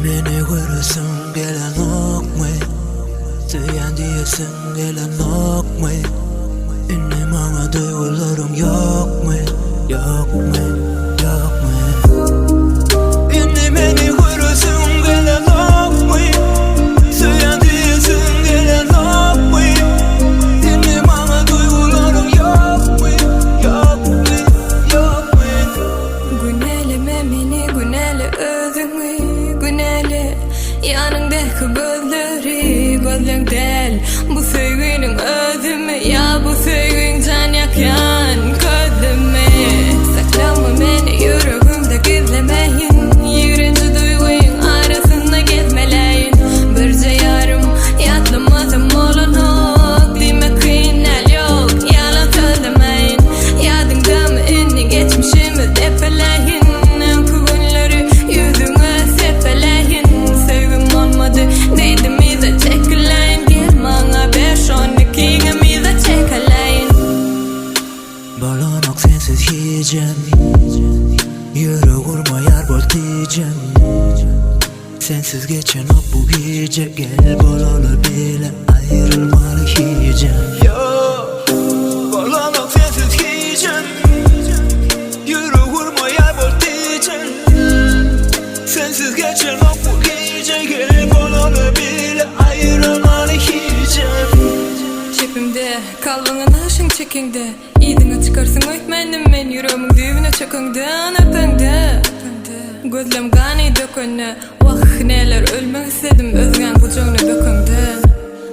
meni göresiň gelenokmy? Söýýän diýesiň gelenokmy? Indi maňa duýgularyň ýokmy? Ýokmy? Ýokmy? Indi meni göresiň gelenokmy? Söýýän diýesiň gelenokmy? Indi maňa duýgularyň ýokmy? Ýokmy? Ýokmy? Günäleme meni günäle özüňi günäle Ýanyňdaky gözleri gözleň däl Bu söýginiň özümi ýa bu söýgiň jan ýakýan közümi Saklama meni ýüregimde gizlemäýin Ýigrenji duýgyň arasynda gezmeläýin Birje ýarym ýatlamasam bolanok Diýmek kyn däl ýok ýalan sözlemäýin Ýadyňdamy indi geçmişimiz depeläýin Öňki günleri ýüzüňe sepeläýin Söýgim bolmady diýdim yza çekiläýin Gel maňa ber şony ikiňem yza çekeläýin. Bolanok sensiz hijem Ýürek urmaýar bol tijem Sensiz geçenok bu gije Gel bolaly bile aýrylmaly hijem Ýok bolanok sensiz hijem Ýürek urmaýar bol tijem Sensiz geçenok bu gije Gel bolaly bile aýrylmaly hijem Çepimde kalbyňa nagşyň çekeňde Yzyňa çykarsyň öýtmändim men Ýüregimiň düýbüne çökeňde Öpeňde Gözlem gany dökende Wah, näler ölmek isledim Özgäň gujagyna bökeňde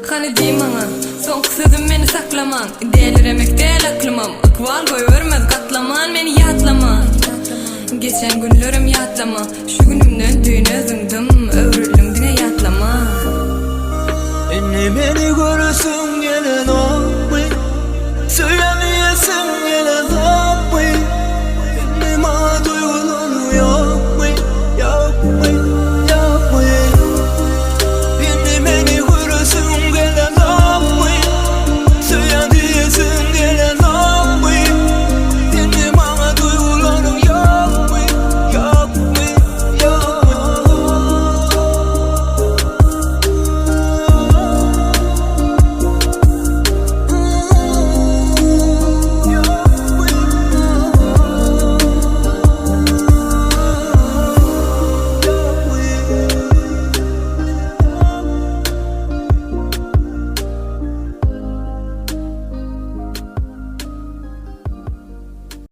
Hany diý maňa, soňky sözüm meni saklamaň Däliremek däl aklymam, ykbal goýbermez gatlaman Meni ýatlama, geçen günlerim ýatlama Şu günümden düýne zyňdym, öwrüldim diňe ýatlama. Indi meni göresiň gelenok.